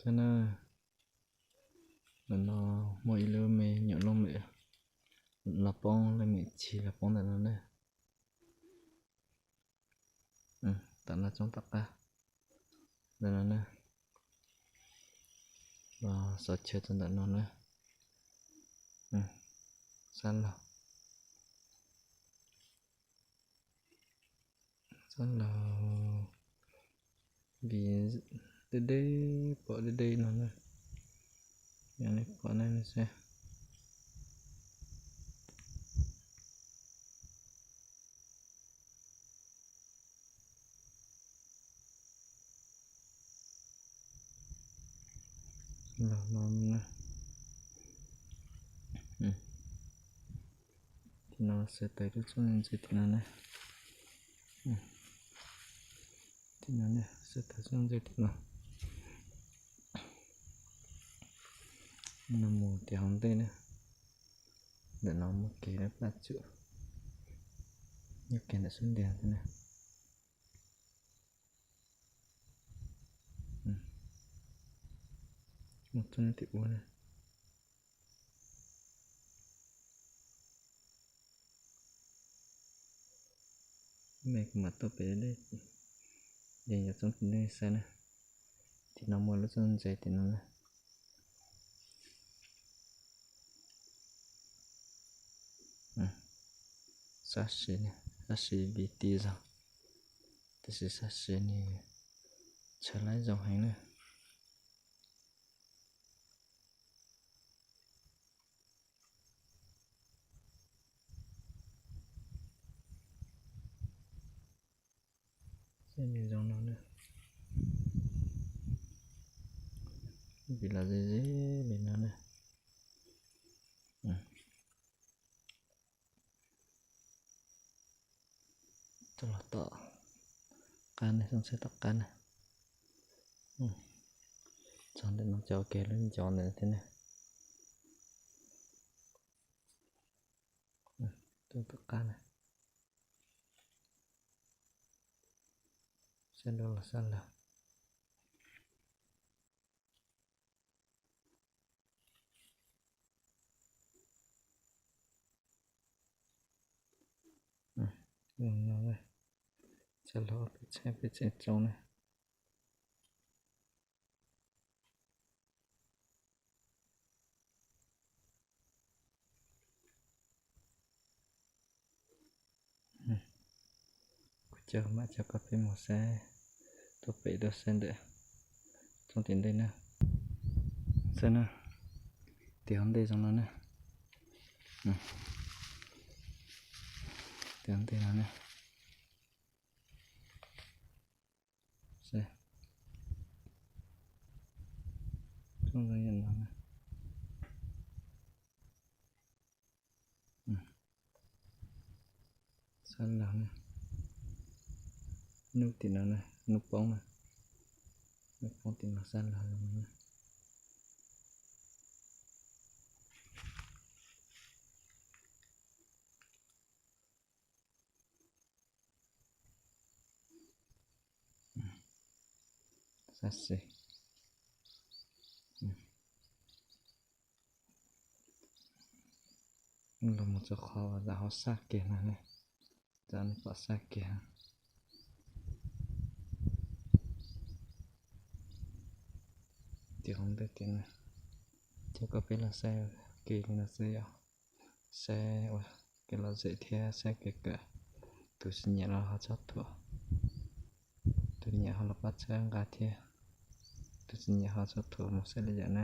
Ntawm no muaj ib lub me nyuam looj mem los poob, looj mem chim los poob ntawm no na. Tom no txooj tom qab ntawm no na, los xov chaw txog ntawm no na. Sab laug, sab laug, vim deb deb, pom deb deb no na. Yog nej pom nej saib. Los no na. Tim no xav tawm lub txoj ntse tim no na. Tim no xav tawm txoj ntse tim no. No mus tim hauv ntej na. Ntawm no muaj kev paj tsum, nyob kev ntawm xub ntiag thiab na. Mus txog tim ub na. Mej kuv mam tuaj pem deb, yeej yog txooj tim nej saib na. Tim no muaj lub txooj ntse tim no na. Sab sim, sab sim vim ti zog, tab sis sab sim nws tshav laib zoo heev na. Sab sim zoo no na, vim los ze ze li no na. Txog los tom qab ne, txog tom qab na. Txog ntawm no cov kev lub ncov ntawm thiab ne. Txog tom qab na. Sab laug los sab laug. Zoo no, sab laug peb txheej peb txheej txooj na. Kuv coj mam coj koj peb mus saib, tuaj pem dua saib ntawm txooj tim ntej na. Saib na, tim hauv ntej zoo no na. Tim hauv ntej no na. Saib, txooj zoo yam no na. Sab laug na, hnub tim no na, hnub poob na, hnub poob tim no sab laug no na. Sab sim, los mus txog qhov uas zam hauv sab kiag no ne, txog nej pom sab kiag. Tim hauv ntej tim no, coj koj peb los saib kev li no xwb yom. Saib ua kev lom zem thiab saib kev kawm. Tus tsis nyiam los ho txhob thuam, tus nyiam ho los pab txhawb nqa thiab, tus tsis nyiam ho txhob thuam mus saib li yam na.